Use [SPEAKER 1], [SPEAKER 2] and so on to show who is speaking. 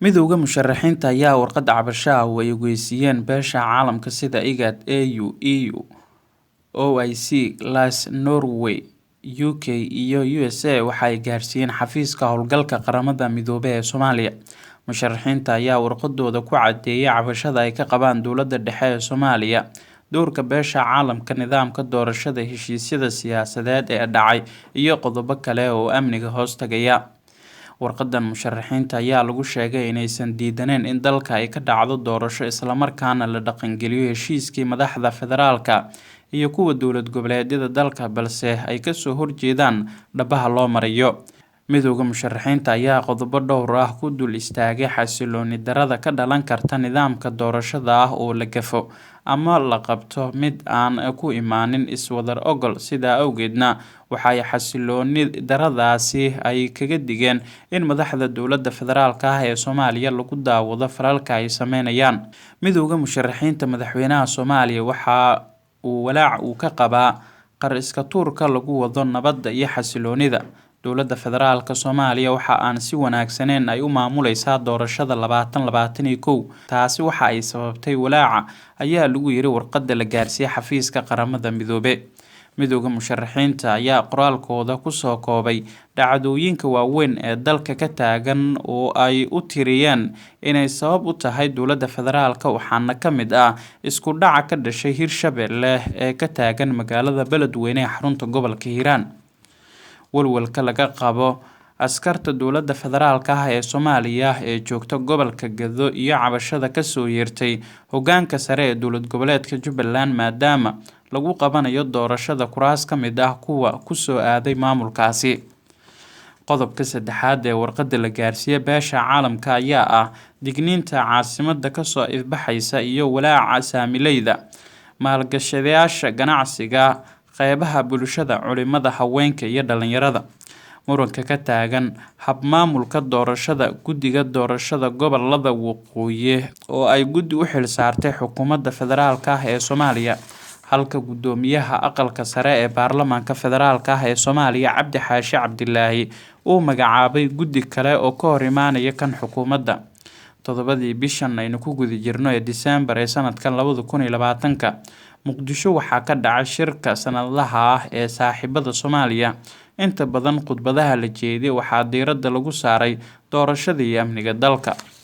[SPEAKER 1] Midowga musharaxiinta ayaa warqad cabasho ah oo ay ogeysiiyeen beesha caalamka sida IGAD, AU, EU, OIC, LAS, Norway, UK iyo USA waxa ay gaarsiiyeen xafiiska howlgalka Qaramada Midoobay ee Soomaaliya. Musharaxiinta ayaa warqadooda ku cadeeyay cabashada ay ka qabaan dowladda dhexe ee Soomaaliya, doorka beesha caalamka, nidaamka doorashada, heshiisyada siyaasadeed ee dhacay iyo qodobo kale oo amniga hoos tagaya. Warqadan musharaxiinta ayaa lagu sheegay inaysan diidaneyn in dalka ay ka dhacdo doorasho islamarkaana la dhaqangeliyo heshiiskii madaxda federaalka iyo kuwa dowlad goboleedyada dalka, balse ay kasoo horjeedaan dhabaha loo marayo. Midowga musharaxiinta ayaa qodobo dhowr ah ku dul istaagay xasilooni darrada ka dhalan karta nidaamka doorashada ah oo la gafo ama la qabto mid aan ku imaanin iswadar ogol, sidaa awgeedna waxay xasilooni darradaasi ay kaga digeen in madaxda dowladda federaalka ah ee Soomaaliya lagu daawado falalka ay sameynayaan. Midowga musharaxiinta madaxweynaha Soomaaliya waxa uu walaac uu ka qabaa qar iska tuurka lagu wado nabadda iyo xasiloonida. Dowladda federaalka Soomaaliya waxa aan si wanaagsaneyn ay u maamuleysaa doorashada 2021, taasi waxa ay sababtay walaaca, ayaa lagu yiri warqadda la gaarsiiyay xafiiska Qaramada Midoobay. Midowga musharaxiinta ayaa qoraalkooda kusoo koobay dhacdooyinka waaweyn ee dalka ka taagan oo ay u tiriyeen inay sabab u tahay dowladda federaalka, waxaana ka mid ah isku dhaca ka dhashay Hirshabelle ee ka taagan magaalada Beledweyne ee xarunta gobolka Hiiraan. Walwalka laga qabo askarta dowladda federaalka ah ee Soomaaliya ee joogta gobolka Gedo iyo cabashada kasoo yeertay hogaanka sare ee dowlad goboleedka Jubbaland maadaama lagu qabanayo doorashada kuraas ka mid ah kuwa kusoo aaday maamulkaasi. Qodobka saddexaad ee warqadda la gaarsiiyay beesha caalamka ayaa ah digniinta caasimadda kasoo ifbaxaysa iyo walaaca saamileyda, maalgashadayaasha ganacsiga, qeybaha bulshada, culimada, haweenka iyo dhalinyarada. Muranka ka taagan habmaamulka doorashada guddiga doorashada gobolada waqooyi oo ay guddi u xil saartay xukuumadda federaalka ah ee Soomaaliya, halka guddoomiyaha aqalka sare ee baarlamaanka federaalka ah ee Soomaaliya Cabdi Xaashi Cabdilaahi uu magacaabay guddi kale oo ka hor imaanaya kan xukuumadda. 7dii bishan aynu ku guda jirno ee Diseembar ee sanadkan 2020-ka, Muqdisho waxaa ka dhacay shirka sanadlaha ah ee saaxiibada Soomaaliya. Inta badan khudbadaha la jeediyay waxaa diiradda lagu saaray doorashada iyo amniga dalka.